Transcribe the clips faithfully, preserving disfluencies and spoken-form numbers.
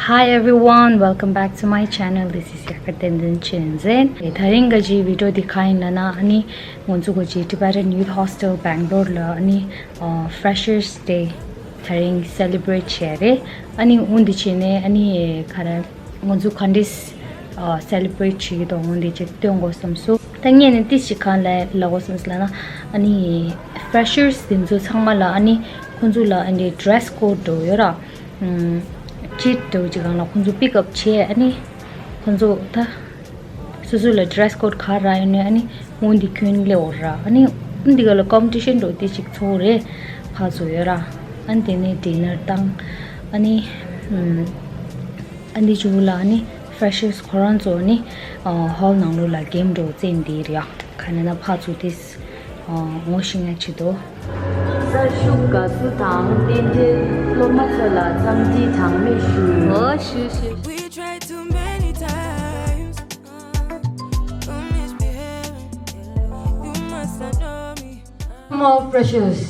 Hi everyone, welcome back to my channel. This is Yakar Tenden Chinzen. དེ་རིང་གི་ཇི་བི་ཌི་ཡོ་འདི་ག་ཡིན་ལབ་ན། ཨ་ནི་ང་ཚོ་གི་ཇི་Tibetan Youth Hostel Bangalore ལ་ཨ་ནི་ཨ་Freshers Day དེ་རིང་celebrate བྱས་རེད། ཨ་ནི་འོ་འདི་བྱས་ནས་ཨ་ནི་ག་རེ་ང་ཚོ་ག་འདྲས་ཨ་celebrate བྱེད་ཀྱི་འདུག་འོ་འདི་ཅིག་སྟོན་དགོས་བསམ་སོང་། ད་ངས་ནི་ཏིས་ཅིག་གང་ལ་ལབ་དགོས་བསམ་སོང་ལབ་ན། ཨ་ནི་Freshers དེ་ཚོ་ཚང་མ་ལ་ཨ་ནི་ཁོང་ཚོ་ལ་ཨ་ནི་dress code འདྲ་ཡོད་ར། ཨམ་ཅིག་འདྲ་ཅིག་གང་ལ་ཁོང་ཚོ་pick up བྱས། ཨ་ནི་ཁོང་ཚོ་ད་སོ་སོ་ལ་dress code ག་རག་ཡོད་ནས་ཨ་ནི་འོ་འདི་གྱོན་སླེབས་ཡོད་ར། ཨ་ནི་འདི་ག་ལ་competition འདྲ་ཏིས་ཅིག་ཚོགས་རེད། ཕར་ཚུར་ཡོད་ར། ཨ་ནི་དེ་ནས་dinner བཏང་། ཨ་ནི་ཨམ། ཨ་འདི་ཇུ་ལ་ཨ་ནི་Freshers ཁོ་རང་ཚོ་ནི་ཨ་hall ནང་ལོགས་ལ་game འདྲ་བོ་རྩེ་འདི་རེད་ཡ། ག་ནས་ན་ཕར་ཚུར་ཏིས་ཨ་ངོ་ཤེས་ཡ་ཆེད་དུ། གསར་ཞུགས་དགའ་བསུ་དང་རྟེན་འབྲེལ། སློབ་མ་ཚོ་ལ་འཚམས་འདྲི་གྲངས་མེད་ཞུ། ཨོ་ཞུ་ཞུ། We tried too many times, uh, to misbehave. You must have known me. Come on, Freshers.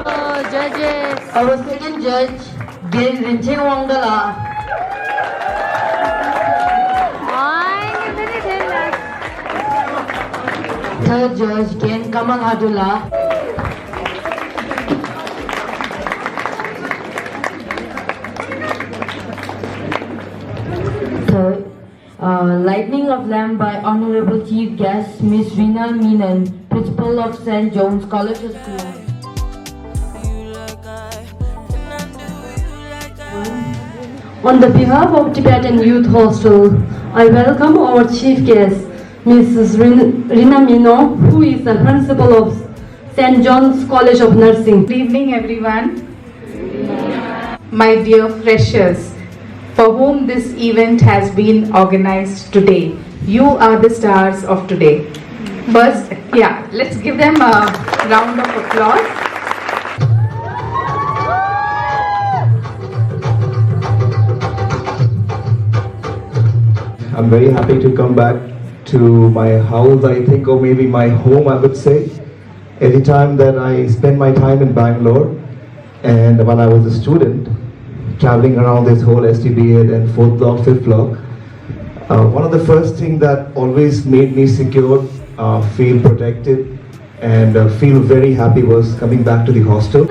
Oh, judges. Our second judge, རྒན་རིན་ཆེན་དབང་ཐང་ལགས། ཨའི་ངས་འདི་ནས་དྲན་ལ། Third judge, རྒན་ཀརྨ་ལྷ་སྒྲོལ་ལགས། Third, uh, lighting of lamp by Honorable Chief Guest Miss Rina Menon, Principal of Saint John's College of School. On the behalf of Tibetan Youth Hostel, I welcome our chief guest, Missus Rin-, Rina Menon, who is the principal of Saint John's College of Nursing. Good evening, everyone. My dear freshers, for whom this event has been organized today, you are the stars of today. First, yeah, let's give them a round of applause. I'm very happy to come back to my house, I think, or maybe my home, I would say. Anytime that I spend my time in Bangalore, and while I was a student, traveling around this whole S T B eight and fourth block, fifth block, uh, one of the first things that always made me secure, uh, feel protected, and uh, feel very happy was coming back to the hostel.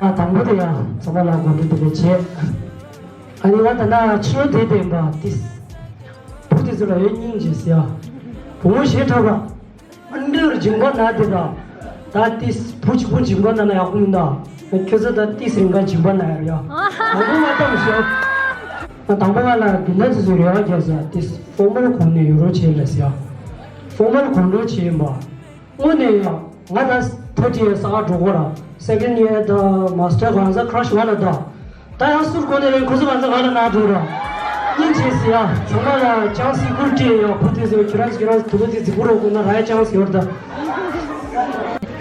ཨ་དང་པོ་དེ་ཡང་ཚང་མ་ལ་དགོངས་འགྲེལ་འདི་འདྲ་བྱས། ཨ་ནི་ང་ད་ན་ཕྱི་ལོགས་བསྡད་བསྡད་པ་ཏིས། བུ་དེ་ཚོ་ལ་ཡོད་སྙིང་རྗེ་ཟེར་ཡ། བུ་མོ་ཞེ་དྲག་པ། ཨ་འདྲེར་སྦྱིན་པ་ན་དེ་དང་། ད་ཏིས་བུ་གཅིག་པུ་སྦྱིན་པ་ན་ན་ཡག་པོ་མིན་ད། ཁྱོད་ཚོ་ད་ཏིས་རིང་ག་སྦྱིན་པ་ན་ཡར་ཡ། དང་པོ་ང་ལྟ་མི་ཤེས། ང་དང་པོ་ང་ལ་འདི་འདྲ་ཚོ་ཚོ་རེ་བ་རྒྱག་ཟེར་ཡ། ཏིས་ཕོར་མལ་གོང་ནས་ཡོད་རོགས་བྱེད་ལ་ཟེར་ཡ། ཕོར་མལ་གོང་རོགས་བྱེད་ཡིན་པ། དངོས་གནས་ཡ། ང་ད་third year ས་ག་འགྲོ་གོ་ར། Second year ད་master གང་ཟག་crush ང་ལ་ད། ད་ཡང་སུར་གོ་ནས་རེད། ཁོ་ཚོ་གང་ཟག་ང་ལ་ན་འགྲོ་ར། སྙིང་རྗེ་ཟེར་ཡ། ཚང་མ་ལ་chance ཡག་པོ་སྤྲད་ཡོད། བུ་དེ་ཚོ་ཁྱོད་རང་ཚོ་ཁྱོད་རང་ཚོ་དུ་བ་དེ་རྫིག་པོ་རོགས་དགོས་ན་ར་ཡ་chance ཡོད་ད།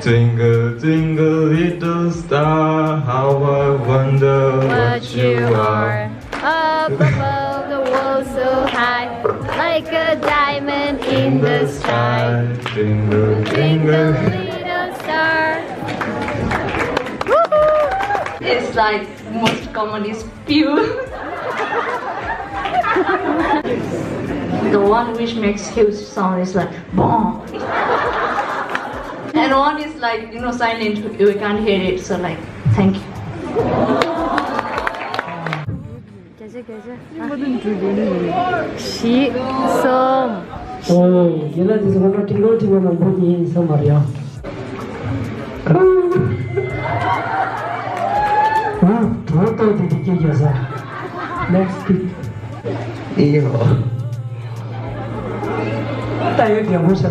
Twinkle, twinkle, little star, how I wonder what you are. Up above the world so high, like a diamond in the sky. Twinkle, twinkle, little star. It's like most common is pew. The one which makes huge sound is like boom. And one is like, you know, silent, we can't hear it, so like, thank you. བརྒྱ་ཆ་བརྒྱ་ཆ། བཞི། གསུམ། ཨོ། ཡིན་ན་དེ་ཚོ་ང་ཏྲིག་ལོ་ཏྲིག་ལོ་མང་པོ་ཡིན་བསམ་པ་རེད་ཡ། ཨ། གྲོད་ཏོག་དེ་དེ་སྐད་རྒྱག་ས། Next pick. ཨེ་ཡོ། ད་ཡོད་རྒྱལ་པོ་ཤ་ད།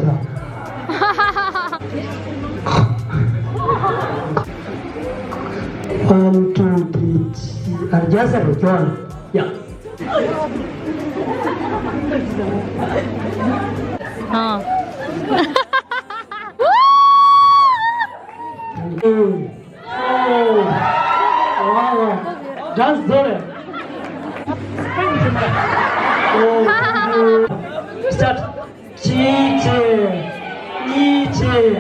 One, two, three, ཨ། རྒྱ་ས་རུ་སྐྱོར། ཡ། ཨ། ཨོ། ཨོ། ཝའོ། ཌན་སི་བཟོ་རེད། ཨོ། སི་ཊར་ཊི། གཅིག་བྱས། གཉིས་བྱས།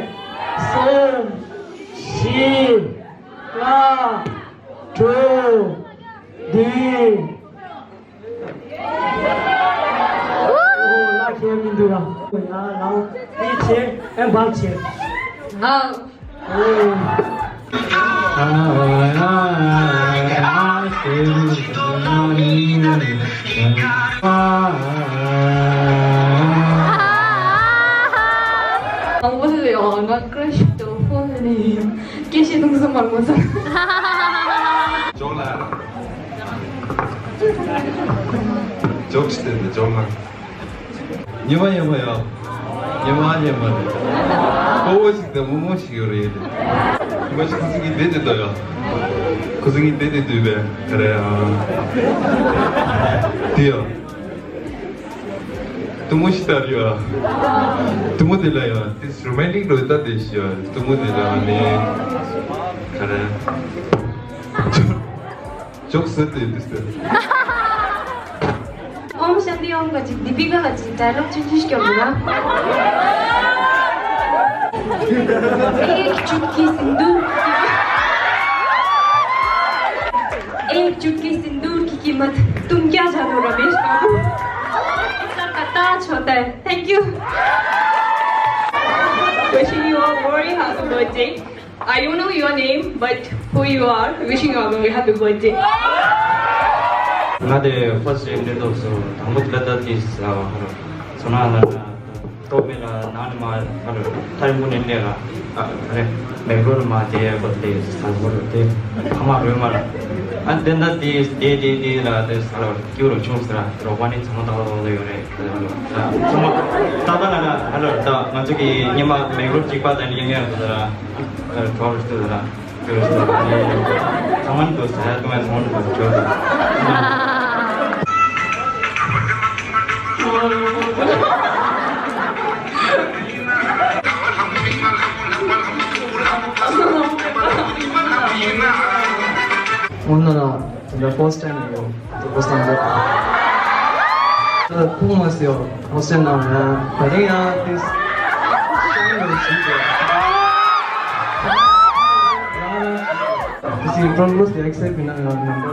གསུམ། བཞི། ལྔ། དྲུག་བདུན། ཨོ། ལག་ཁྱེར་མི་འདུག་ཡ། ཡ་ལའོ། དེ་བྱས་ཨེ་འབག་བྱས། ཨ། ཨོ། མང་པོ་ཡོད། ང་ཀྲེ་ཤི་དོ་ཧོ་ནི་སྐད་ཆ་དུང་སོ་མང་པོ་ཟེར། ཇོག་ལ། ཇོག་སྟེ་ཇོག་ལ། ཉི་མ་ཉི་མ་ཡོད། ཉི་མ་ཉི་མ་རེད། ཕོ་བོ་ཞིག་དང་མོ་མོ་ཞིག་ཡོད་རེད། ཉི་མ་ཞིག་ཁུ་སིང་གི་བསྡད་དེ་འདུག་ཡོད། ཁུ་སིང་གི་བསྡད་དེ་འདུག་པས་ག་རེ་ཨ། དེ་ཡོད། གཏུམ་མོ་ཞིག་ལྟར་ཡོད། གཏུམ་མོ་དེ་ལ་ཡོད། དེ་རོ་མན་ཊིག་འགྲོ་ལྟ་དེ་ཞིག་ཡོད། གཏུམ་མོ་དེ་ལ་ནི་ག་རེ། ཇོག་ཟེར་ཏེ་དེ་ཟེར། ཨོམ་ཤཱན་ཏི་ཨོམ་ག་ཅིག་དི་པི་ཀ་ལ་ཅིག་ཌའི་ལོག་ཆུང་ཆུང་ཞིག་སྐྱོར་འདུག་ན། एक चुटकी सिंदूर की, एक चुटकी सिंदूर की कीमत तुम क्या जानो रमेश बाबू। इतना का ताज होता है। Thank you. Wishing you a very happy birthday. I don't know your name, but who you are, wishing you a very happy birthday. ང་དེ་ཕར་སི་ཊེ་ཇི་འདྲེན་ཐོག་སོང་། དང་པོ་དེ་ལ་ད་དེ་ས་ཧ་རོ་སོ་ན་ལ་ཏོག་མེ་ལ་ནང་ནས་མ་ཧ་རོ་ཐར་མོ་ནས་ལས་ལ་ཨ་རེ་མེག་ལོར་མ་དེ་གོ་དེ་ས་ཧ་རོ་དེ་ཕ་མ་རོལ་མ་ལ་ཨ་དེ་ད་དེ་དེ་དེ་དེ་ལ་དེ་ས་ཧ་རོ་ཀྱུ་རོ་ཆུང་ཟེར་རོགས་པ་ནི་ཚང་མ་ཏག་ཏག་ཏག་ཏག་ཡོད་རེད། ཚང་མ་ཏག་ཏག་ལ་ཧ་ལོ། ད་ང་ཚོ་གི་ཉི་མ་མེག་ལོར་གཅིག་པ་དང་ཉི་མ་ཡང་ད་གྲོགས་རེ་ལྟོས་ད་ལྟོས་ད་ཚང་མ་ལྟོས་ད་ཚང་མ་ལྟོས་ད། Oh, no, no. The first time you, the first time that. The who was your first time now? But yeah, this. This is from Russia, except in a number.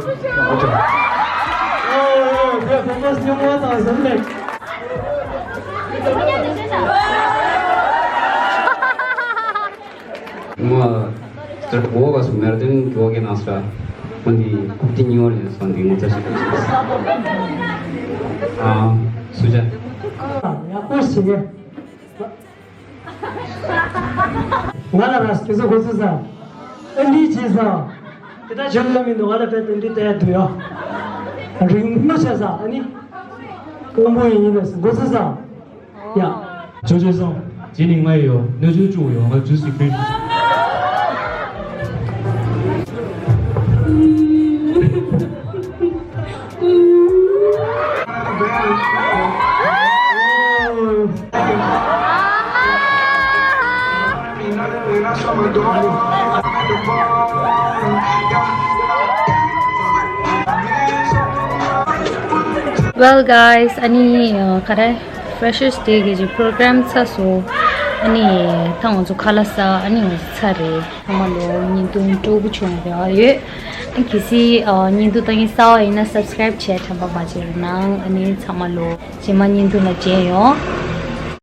Oh, the famous new one, something. ང་ཚོ་བོ་ག་སུ་མེར་ཏན་གྱོ་གེ་ནང་སྲ་ཁོང་གི་ཁུག་ཏི་ཉོ་ལེན་སོང་དེ་ངོ་ཚ་ཞིག་ཨ་སུ་ཇ། ཡག་པོ་ཞིག་གེ། ང་ལ་ར་སྐྱེ་སོ་གོ་ཚུ་ས་ཨ་ལི་ཇི་ས་དེ་ད་ཇོ་ལ་མི་འདུག་ང་ལ་པད་དེ་འདི་ལྟ་ཡ་དུ་ཡ་རིང་མོ་བྱས་ས་ཨ་ནི་སྐམ་པོ་ཡིན་ཡིན་ལ་གོ་ཚུ་ས། ཡ། ཅོ་ཅོ་སོང་། ཇི་ནི་ང་ཡོད། སྣོད་བཅུད་བཅུག་ཡོད། ང་ཇུས་ཀྱི་ཕིར། Well, guys, ཨ་ནི་ག་རེ། Freshers Day གི་program ཚར་སོང་། ཨ་ནི་ད་ང་ཚོ་ཁ་ལག་ཟ། ཨ་ནི་ང་ཚོ་ཚར་རེད། ཚང་མ་ལོ་བརྙན་ཐུང་སྤྲོ་པོ་བྱུང་ཡོད། ཨ་གལ་སྲིད་ཨ་བརྙན་ཐུང་ལྟ་མཁན་གསར་པ་ཡིན་ན་subscribe བྱས་དྲན་པ་མ་བརྗེད་རོགས་གནང་། ཨ་ནི་ཚང་མ་ལོ་རྗེས་མ་བརྙན་ཐུང་ལ་མཇལ་ཡོང་།